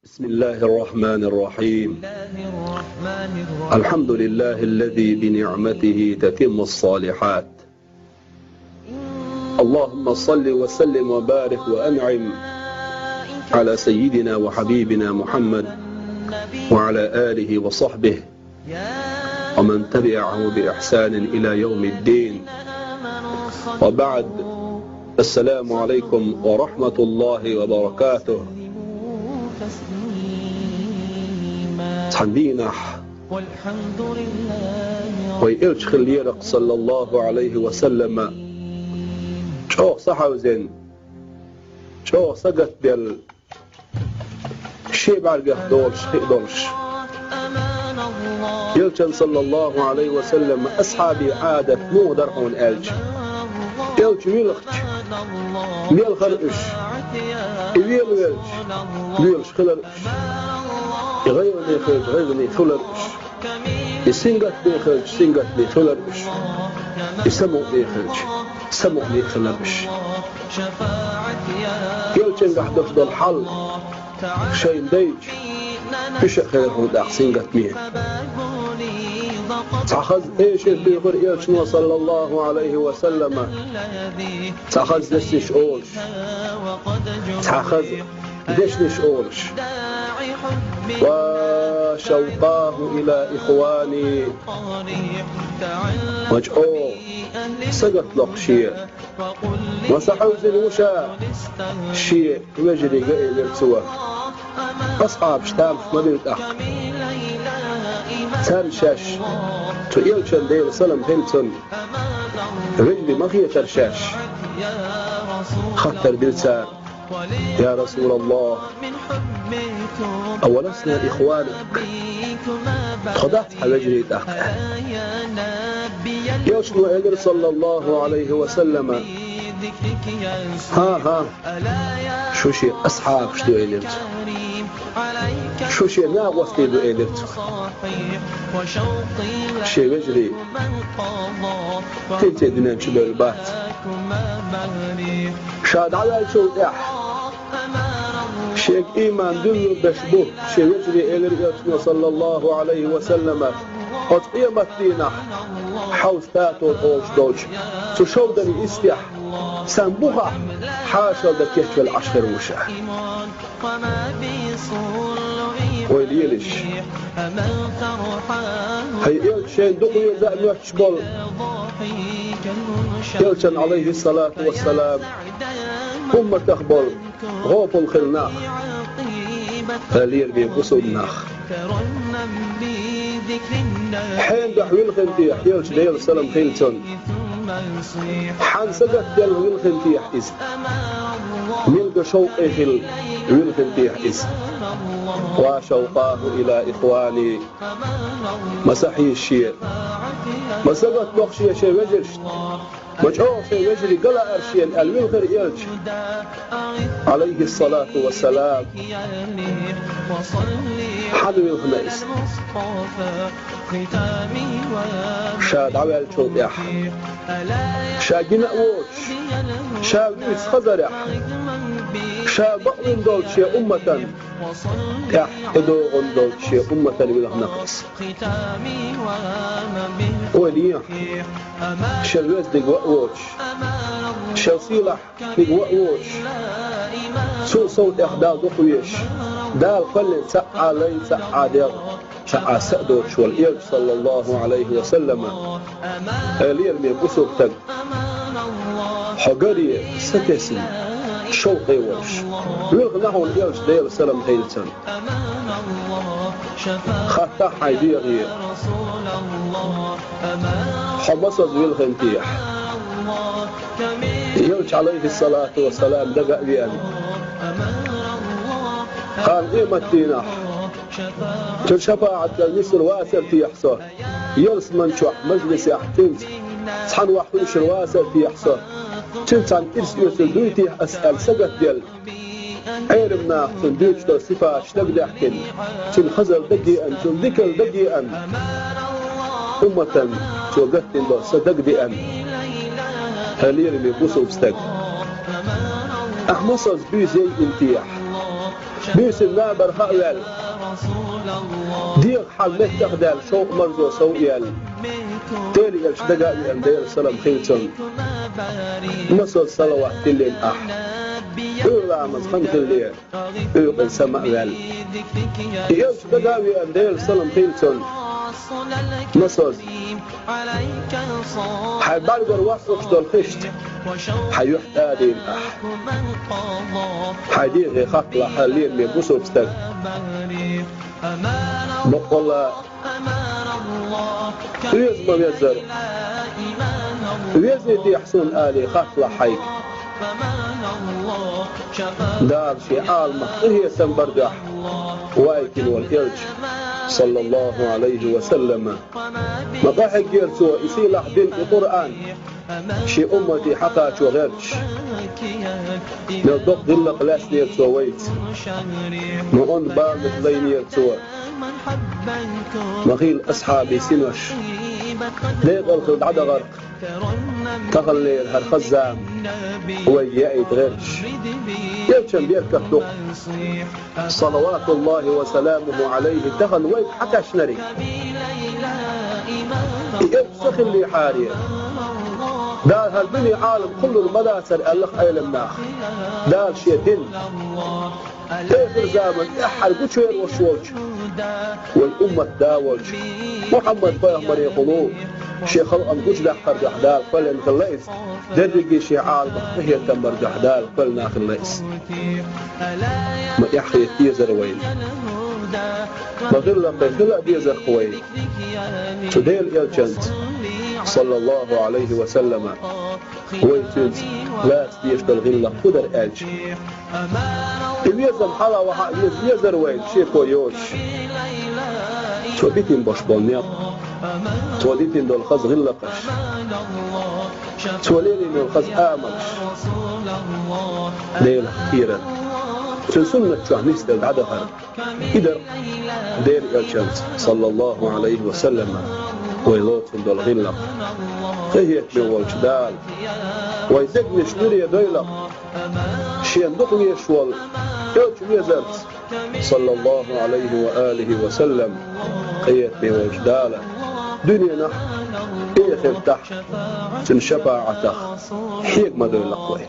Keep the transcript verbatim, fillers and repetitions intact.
بسم الله الرحمن الرحيم. الحمد لله الذي بنعمته تتم الصالحات. اللهم صل وسلم وبارك وأنعم على سيدنا وحبيبنا محمد وعلى آله وصحبه ومن تبعه بإحسان إلى يوم الدين. وبعد. السلام عليكم ورحمة الله وبركاته. Цхьан дийнахь вай элча хиллера, саллаллаху Ӏалайхи ва саллама, чӀогӀа сахьавзина, чӀогӀа сагатделла, шен бӀаьргех долуш хи а долуш. Элчан, саллаллаху Ӏалайхи ва саллам, асхьабийн Ӏадат муха дара хьуна аьлча, элча вилхича, мел хилла уьш, и велавелча, лелаш хилла уьш, и гӀайгӀане хилча, гӀайгӀане хилла уьш. И сингаттаме хилча, сингаттаме хилла уьш. И самукъане хилча, самукъане хилла уьш. Элчангахь долуш долу хьал шайна дайча, уьш а хилла хьуна тӀаккха сингаттаме. Цхьа хаза эшар туьйхира элчано, саллаллаху Ӏалайхи ва саллама, цхьа хаза дешнаш олуш. Цхьа хаза дешнаш олуш. Ва шавкъаху иля ихвани. Ма чӀогӀа сагатдоккху шен. Ма сахьавзина ву ша шен вежарийга, элира цо. Асхьабаш тамаш ма бира тӀаккха. Царна шаьш, цу элчан, Делан салам хилла цунна, вежарий ма хетара шаьш. Хаттар дира цара: «Я Расулаллах, аваласна ихванак? Тхо дац хьан вежарий тӀаккха?» Элчано элира, саллаллаху Ӏалайхи ва саллама: «ХӀан-хӀа, шу шен асхьабаш ду», — элира цо. «Шу шен накъостий ду», — элира цо. Шен вежарий тӀе дуьнен чу бевлла бац. Ша дӀаваьллачул тӀаьхьа шега ийман дуьллур дерш бу шен вежарий, элира элчано, саллаллаху Ӏалайхи ва саллама, оцу къематдийнахь хьовса татор олуш долчу цу шовданийн истехь сан бухахь хьашалла дан кечвелла Ӏаш хир ву ша. Ойла елаш. Хьайн элча шайна дукха веза а моьттуш болу, элчан, Ӏалайхиссалату вассалам, умматах болу гӀопал хилла нах, лераме бусулба нах. Хьенан дуьхьа вилхина техьа элча, Делан салам хилла цунна? Хьан сагатделла вилхина техьа иза? Милга шовкъе хилла вилхина техьа иза? Ва шавкъаху иля ихвани. Ма сахьийза шен, ма сагатдоккху шен шен вежаршна, ма чӀогӀа шен вежарий ган лаьара шена аьлла вилхира элча, Ӏалайхиссалату вассалам. Хьанна вилхина иза? Ша дӀаваьллачул тӀаьхьа, ша гина а воцуш, ша вуьйцу хазарехь, ша бакъвина долчу шен умматан тӀаьхьа тӀедогӀун долчу шен умматан вилхина иза. Ойла е, шен везаниг ван а воцуш, шен сийлахь ниг ван а воцуш, цул сов тӀех Далла дукха везаш, Дала кхоьллина цхьа а лай, цхьа а дегӀ, цхьа а са а доцуш волу элча, саллаллаху Ӏалайхи ва саллама, лераме бусулба стаг, хьо гаре сатесна, шовкъе волуш, вилхина хьуна элча, Делан салам хилла цунна. Хаттахь хьайн дегӀе, хьо масаза вилхина техьа? Элча, Ӏалайхиссалату вассалам, дага а веана, кхана къематдийнахь цуьнан шапаӀат дала нисвала вацара техьа со, ялсаман чохь мажлисехь цуьнца цхьаьна ваха хьуьйшура вацара техьа со, цуьнца цхьаьна ирс оьцур дуй техьа ас аьлла сагатделла, Ӏеламнаха цунна дуьйцуш долу сипаташ дагадехкина, цуьнан хазалла дагадеана, цуьнан дикалла дагадеана, умматан цо гатдина долу са дагадеана, хьан лераме бусулба стаг? Ахьа масаза буьйса яйина техьа? Буьйсанна набарх а ваьлла, дегӀа хьал меттах а даьлла, шовкъ-марзо сов а яьлла, Делан элча дага а веана, Делан салам хилла цунна, массаза салават диллина ахь, уьйр ламаз хан хилла, уьйкъе сама а ваьлла. И элча дага а веана, Делан салам хилла цунна, массаза хьайн бӀаьргара вац луш долу хишта хьайн юьхь тӀе а дийна ахь. Хьайн дегӀе хатталахь, хьан лераме бусалба стаг. Баккъалла, оьзда ма везара, везий техьа суна алий хатталахь хьайга. Дала шен Ӏаламах къинхетам бар дуьхьа вайкина волу элча, саллаллаху Ӏалайхи ва саллама. Ма къахьегнера цо и сийлахь дин, и Къуръан шен уммате хьакхачо гӀерташ. Мел доккха гӀиллакх лаьцнера цо вайца. Ма онда бала лайнера цо. Ма хилла асхьабийн синош. Декъала хилла дӀадахарх. Таханлера хӀара хаза зама вайга яийта гӀерташ. Элчан беркат ду-кх, салаватуллахи ва саламуху Ӏалайхи, тахана вайга хьакхаьчнарг. И элча ца хиллехьара, Дала хӀара дуьне, Ӏалам кхуллур ма дацара, аьлла-кх Ӏеламнаха. Дала шен дин эхар заман тӀаьххьара гучуьйр волуш волчу вайн уммат да волчу Мухьаммад-пайхамарехула шен халкъана гучудаккхар дуьхьа Дала кхоьллина хилла иза. Дерриге шен Ӏаламах къинхетам бар дуьхьа Дала кхоьллина хилла иза. Ма эхь хета дезара вайна. Ма гӀиллакхе хила а дезара-кх вай цу Делан элчанца, саллаллаху Ӏалайхи ва саллама. Вай цуьнца лаца дезаш долу гӀиллакх хӀун дара аьлча, и везам хьала а вахьа а веза везара вайна, шеко йоцуш. Цо дитина болуш болу некъ, цо дитина долу хаза гӀиллакхаш, цо лелийна йолу хаза амалш, Делах кхерар, Цуьнан суннат чохь нисделла дӀадахар. И дара Делан элчанца, саллаллаху Ӏалайхи ва саллама, вай лоцун долу гӀиллакх. Къинхетаме волчу Дала вай дегнаш нуьре дойла-кх, шена дукха везаш волу элча везарца, саллаллаху Ӏалайхи ва алихи ва саллам. Къинхетаме волчу Дала дуьненахь а, эхартахь а Цуьнан шапаӀатах хьега ма дойла-кх вай.